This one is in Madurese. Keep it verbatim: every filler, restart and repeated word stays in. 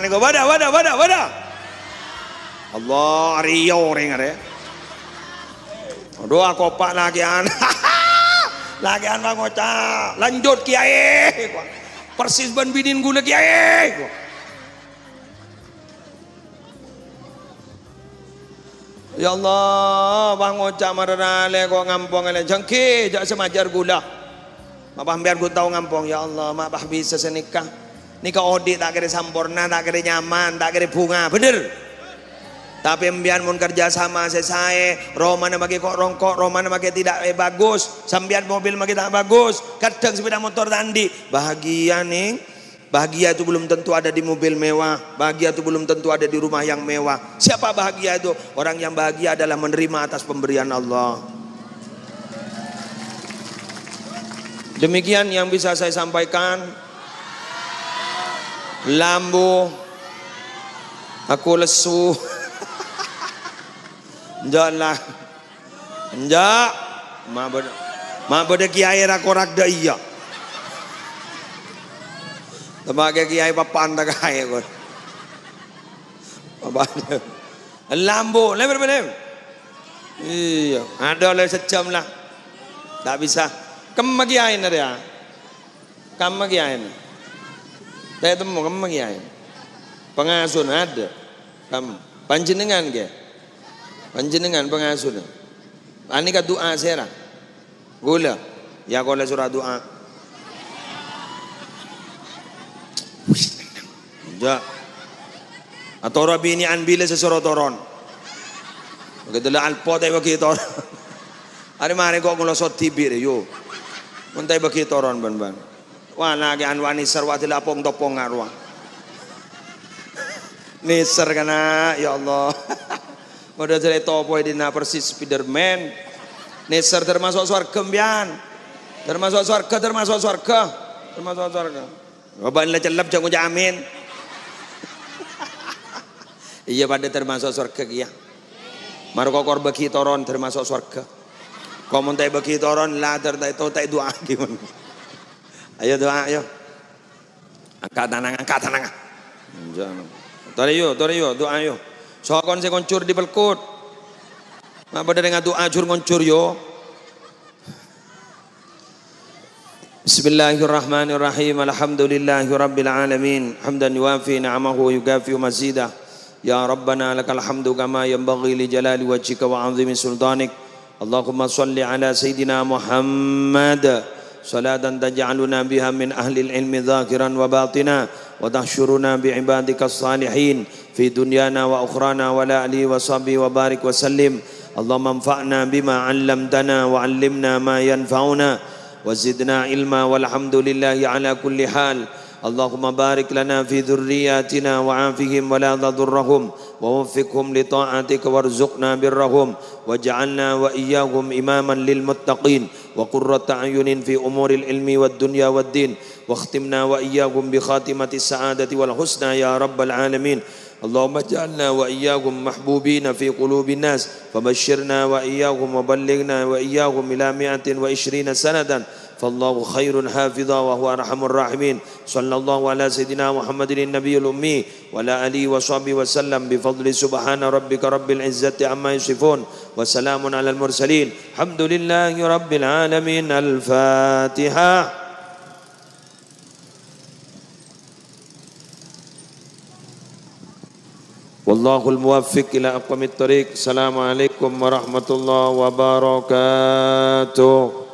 Nèko, "Bâdâ, bâdâ, bâdâ, bâdâ." Allah, arèya orèng arè. Adhu, akopa' lakè'an. Lakè'an pangoca', "Lanjut, Kèyaè." Persis bân binèn ghulâ, "Kèyaè." Ya Allah, pangoca' mararalè ko' ngampong alè. Jhângghi, jhâ' sè majâr ghulâ. Ma' pas sampèyan ghun tao ngampong, ya Allah, ma' pas bisa sanèka. Nèka odi' ta' kèra samporna, ta' kèra nyaman, ta' kèra bhunga, bhender? Tapè sampèyan mon kerja sama sè saè, romana makè ko'-rongko', romana makè tidak, eh, bagus, sampèyan mobil makè ta' bagus, kadhâng sepeda motor ta' andi', bahagia, nèng. Bahagia itu belum tentu ada di mobil mewah, bahagia itu belum tentu ada di rumah yang mewah. Siapa bahagia itu? Orang yang bahagia adalah menerima atas pemberian Allah. Demikian yang bisa saya sampaikan. Lambu, aku lesu. Enjâ' la. Enjâ'. Ma' bâdâ, ma' bâdâ kèyaè ra-korak dâ' iyâ. Teppa' kèyaè papan ta' kaè, ko'. Papan. Lambu, lèbâr, lèbâr. Iyâ, adâ' ollè sajjhâm la. Ta' bisa. Kemma kèyaèna rèya. Kemma kèyaèna. Ta' ètemmo kemma kèyaèna. Pangasona adâ'. Kemma. Panjhennengngan, kè? Panjhennengngan pangasona. Anèka du'a sèra. Ghulâ. Ya, kaulâ soro du'a. Enjâ'. Atoro' binè'an bilâ sè soro toron. Ghâdâlâ alpo ta' èbâghi toron. Arè marè ko' ngolosot dhibi' rè, yo. Mon ta' èbâghi toron, bân-bân. Wah, lakè'an wani sar wa dela apong-topong ngarowa. Nèser kana, ya Allah. Padâ jârèya topoè dina persis Spiderman. Nèser termasuk swarga, mbiyan. Termasuk swarga, termasuk swarga. Termasuk swarga. Bân la cellep jhâ' ngoca' amin. Iyâ, padâ termasuk swarga kèya. Mara kokor bâghi toron termasuk swarga. Ko' mon ta' èbâghi toron, la ter-, ta' èto, ta' èdu'aaghi, mon. Ayo du'a, ayo. Angka' tanang, angka' tanang. Jhân. Torè, yo, torè, yo, du'a, yo. Sokon sè ngoncor dipelkut. Ma' padâ rèng adu'a jhur-ngoncor, yo. Bismillahirrahmanirrahim. Alhamdulillahirabbil alamin. Hamdan yuwafi ni'amahu wa yukafi'u mazidah. Ya Rabbana, lakal hamdu kama yanbaghi li jalali wajhika wa 'azimi sultanik. Allahumma shalli ala Sayyidina Muhammad, salatan taj'aluna biha min ahlil ilmi zahiran wa batina, wa tahsyuruna bi ibadika salihin fi dunyana wa ukhrana, wa ala alihi wa sahbihi wa barik wa sallim. Allahumma anfa'na bima 'allamtana wa 'allimna ma yanfa'una, wa zidna ilma, walhamdulillahi ala kulli hal. Allahumma barik lana fi dzurriyyatina wa 'afihim wa la tadurrahum, wa waffiqhum li ta'atika warzuqna birrahum, waj'alna wa iyyahum imaman lil muttaqin, wa qurrata a'yunin fi umuril ilmi wad dunya wad din, wakhtimna wa iyyahum bi khatimatis sa'adati wal husna ya rabbal alamin. Allahumma ij'alna wa iyyahum mahbubina fi qulubin nas, fabasyirna wa iyyahum wa ballighna wa iyyahum ila mi'atin wa isyrina sanatan, fallahu khairun hafidha wa huwa arhamur rahimin. Sallallahu ala sayyidina Muhammadin nabiyil ummi wa ala alihi wa sahbihi wa sallam bi fadli subhana rabbika rabbil izzati amma yasifun. Wa salamun alal mursalin. Alhamdulillahi rabbil alamin. Al-Fatihah. Wallahul muwaffiq ila aqwamit thariq. Assalamualaikum warahmatullahi wabarakatuh.